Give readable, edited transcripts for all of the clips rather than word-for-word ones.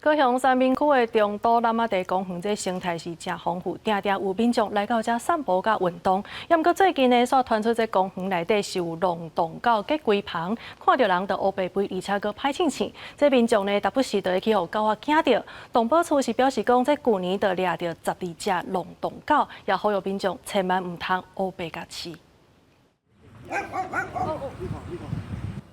高雄三民區的中島喇嘛地公園，這生態是誠豐富，定定有民眾來到遮散步佮運動。也毋過最近呢，煞傳出這公園內底是有浪蕩狗結規棚，看著人就烏白飛，而且閣歹衝衝。這民眾呢，時不時就會去予狗仔驚著。動保處是表示講，這舊年就掠著12隻浪蕩狗，也呼籲民眾千萬毋通烏白共飼。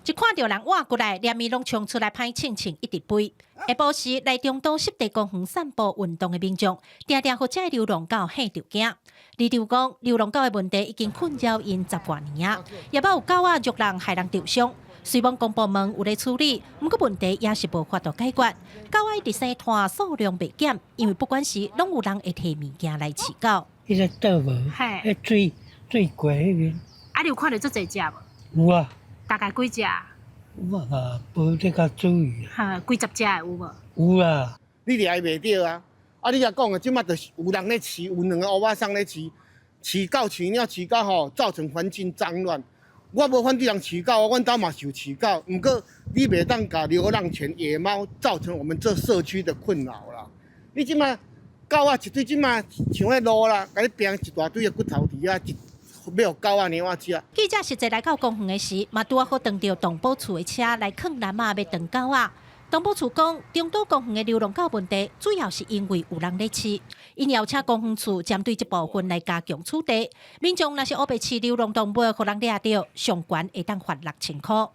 一看著人倚過來，連伊攏衝出來歹衝衝，一直飛。下晡時來中島濕地公園散步運動的民眾，定定予這个流浪狗嚇著驚。里長講，流浪狗的問題已經困擾𪜶十外年啊，也捌有狗仔虐人害人受傷。雖罔公部門有咧處理，毋過問題也是無法度解決。狗仔一直生湠數量袂減，因為不管時攏有人會提物件來飼狗。彼个倒無，彼水水過彼邊。啊，你有看著足濟隻無？有啊。大概幾隻？我嘛無咧較注意。哈，幾十隻的有無？有啦。你掠袂著啊！啊，你若講的，這馬就是有人咧飼，有兩个烏仔桑咧飼，飼狗飼貓飼狗吼，造成環境髒亂。我無反對人飼狗，阮兜嘛是有飼狗，毋過你袂當共流浪犬、野貓造成我們這社區的困擾啦。你這馬狗仔一堆，這馬像彼路啦，共你拚一大堆的骨頭佇遐，一欲予狗仔貓仔食。記者實際來到公園的時，嘛拄仔好撞著動保處的車來囥籃仔，欲斷狗仔。動保處講，中島公園的流浪狗問題，主要是因為有人咧飼，𪜶邀請公園處針對這部分來加強取締。民眾若是烏白飼流浪動物，予人掠著，上懸會當罰6000箍。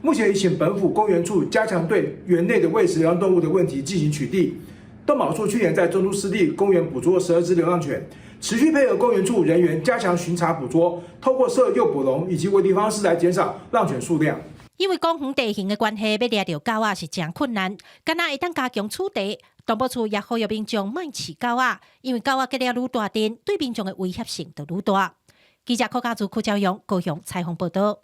目前已請本府公園處加強對園內的餵食流浪動物的問題進行取締。動保處去年在中都濕地公園捕捉12隻流浪犬。持續配合公園處人員加強巡查捕捉，透過設誘捕籠以及圍籬方式來減少浪犬數量。因為公園地形的關係，欲掠著狗仔是誠困難，敢若會當加強取締。動保處也呼籲民眾莫飼狗仔，因為狗仔結了愈大陣，對民眾的威脅性就愈大。記者柯家祖、柯昭陽高雄採訪報道。